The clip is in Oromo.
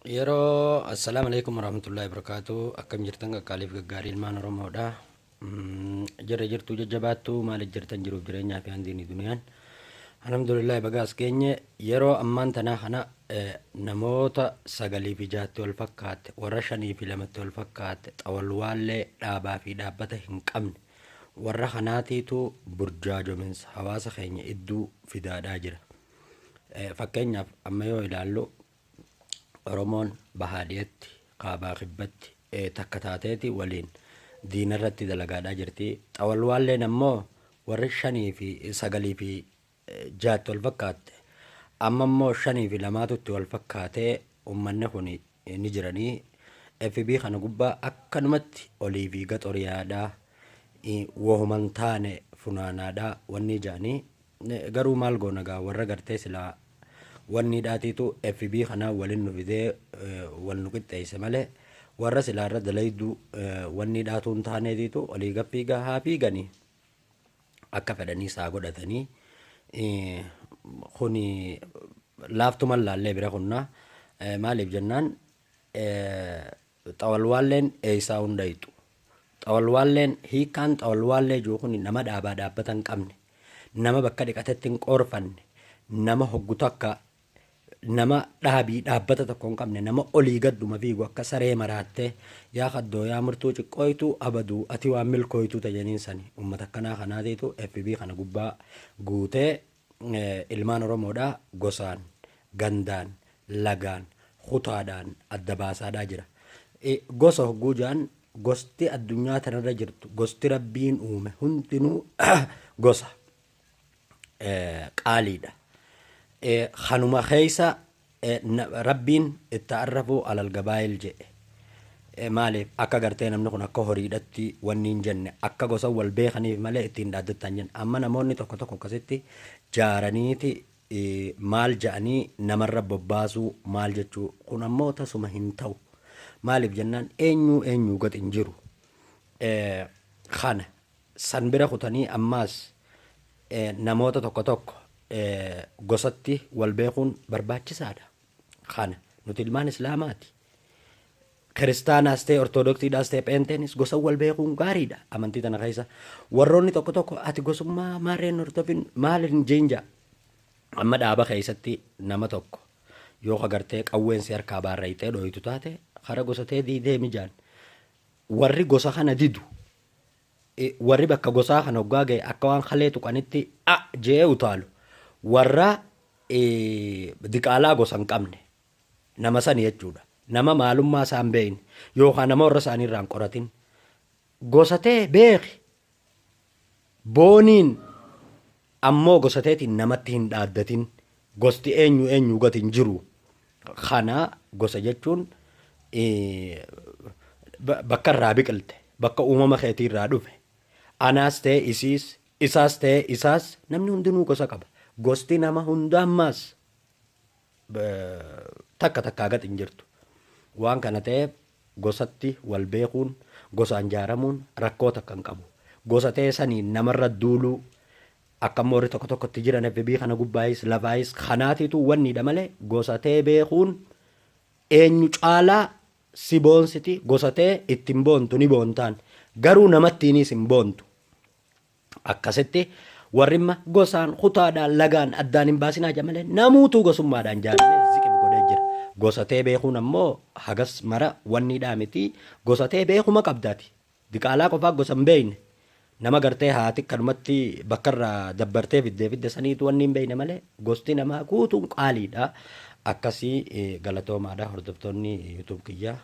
Yeroo assalaamu alaikum warahmatullahi wabarakaatu. Akkam jirtan qaqqaaliif gaggaarii ilmaan Oromoodha. Jirra jirtuu jajjabaattuu, maaliif jirtan jiruuf jireenyaa fi handiini duniyaan. Alhamdulillah, baga as geenye. Yeroo ammaan tanaa kana namoota sagalii fi jaatti wal fakkaatte, warra shanii fi lamatti wal fakkaatte, xawalwaallee dhaabaa fi dhaabbata hin qabne, warra kanaatiitu burjaajominsa hawaasa keenya idduu fidaadhaa jira. Fakkeenyaaf amma yoo ilaallu, Oromoon bahaa dhiyatti, kaabaa kibbatti takka taateeti waliin diina irratti dalagaadhaa jirti. Xawalwaalleen ammoo warri shanii fi sagalii fi jaatti wal fakkaatte. Amma immoo shanii fi lamaatutti wal fakkaatee uummanni kun ni jiranii. FB kana gubbaa akkanumatti olii fi gad oriyaadhaa, wahuman taane funaanaadhaa wanni jedhanii. Garuu maal goona gaa, warra gartee silaa wanni dhaatiitu FB kanaa walin nu fidee wal nu qixxeesse malee, warra silaa irra dalayduu wanni dhaatuu hin taaneetiitu olii gad fiigaa. Haa fiiganii, akka fedhanii isaa godhatanii. Kuni laaftuman laallee bira kunnaa. Maaliif jennaan, xawalwaalleen eessaa hundayxu. Xawalwaalleen, hiikkaan xawalwaallee jiru kun nama dhaabaa dhaabbata hin qabne, nama bakka dhiqatetti hin qoorfanne, nama hoggu takka, nama dhaabii dhaabbata tokko hin qabne, nama olii gadduma fiigu akka saree maraattee. Yaa kaddoo, yaa murtuu ciqqooytuu, abaduu ati waan milkooytuu tajaniin sani. Ummata akkanaa kanaatiitu FB kana gubbaa guutee ilmaan Oromoodhaa gosaan, gandaan, lagaan, kutaadhaan adda baasaadhaa jira. Gosa hogguu ja'an, gosti addunyaa tanarra jirtu, gosti Rabbiin uume hundinuu gosa qaaliidha. Kanuma keessa Rabbiin itti arrafuu alal gabaayil jedhe. Maaliif akka gartee namni kun akka horiidhatti wanni hin jenne, akka gosa wal beekaniif malee ittiin dhaaddattan jenne. Amma namoonni tokko tokko akkasitti jaaraniiti maal ja'anii namarra bobbaasuu maal jechuu, kun ammoo tasuma hin ta'u. Maaliif jennaan, eenyuu eenyuu gad hin jiru. Kana san bira kutanii, ammaas namoota tokko tokko gosatti wal beekuun barbaachisaadha. Kana nuti ilmaan Islaamaati. Kiristaanaas ta'e, Ortodoksiidhaas ta'e, Pheenxeenis gosa wal beekuun gaariidha amantii tana keessa. Warroonni tokko tokko ati gosummaa maarreen hordofin maal hin jeen ja'a. Amma dhaaba keessatti nama tokko yoo agartee qawween si harkaa baarrayxee dhooytu taate, kara gosa tee deemi jaan. Warri gosa kana didu, warri bakka gosaa kana hoggaa ga'e akka waan kalee tuqanitti a je'ee utaalu, warra diqaalaa gosa hin qabne nama sani jechuudha. Nama maalummaa isaa hin beekne yookaan nama warra isaanii irraa hin qoratin. Gosa tee beeki. Booniin ammoo gosa teetiin namatti hin dhaaddatin. Gosti eenyu eenyu gati hin jiru. Kana gosa jechuun bakka irraa biqilte, bakka uumama keetii irraa dhufe. Anaas ta'e isiis, isaas ta'e isaas, namni hundinuu gosa qaba. Gosti nama hunda ammaas takka takkaa gad hin jirtu. Waan kana ta'eef gosatti wal beekuun, gosaan jaaramuun rakkoo takka hin qabu. Gosa ta'e saniin namarra duuluu akka immoo warri tokko tokkotti jiran FB kana gubbaayis lafaayis kanaatiitu wanniidha malee, gosa ta'e beekuun eenyu caalaa si boonsiti. Gosa ta'e ittiin boontu ni boontaan, garuu namattiinis hin boontu. Akkasitti warri imma gosaan, kutaadhaan, lagaan addaan hin baasinaa jedha malee, namuutuu gosummaadhaan jaaramee ziqib godhee jira. Gosa ta'e beekuun ammoo hagas mara wanniidhaa miti. Gosa ta'e beekuma qabdaati. Diqaalaa qofaa gosa hin beekne. Nama gartee haati kanumatti bakka irraa dabbartee fiddee fidde saniitu wanni hin beekne malee, gosti namaa guutuun qaaliidha. Akkasii galatoomaadha hordoftoonni YouTube kiyyaa.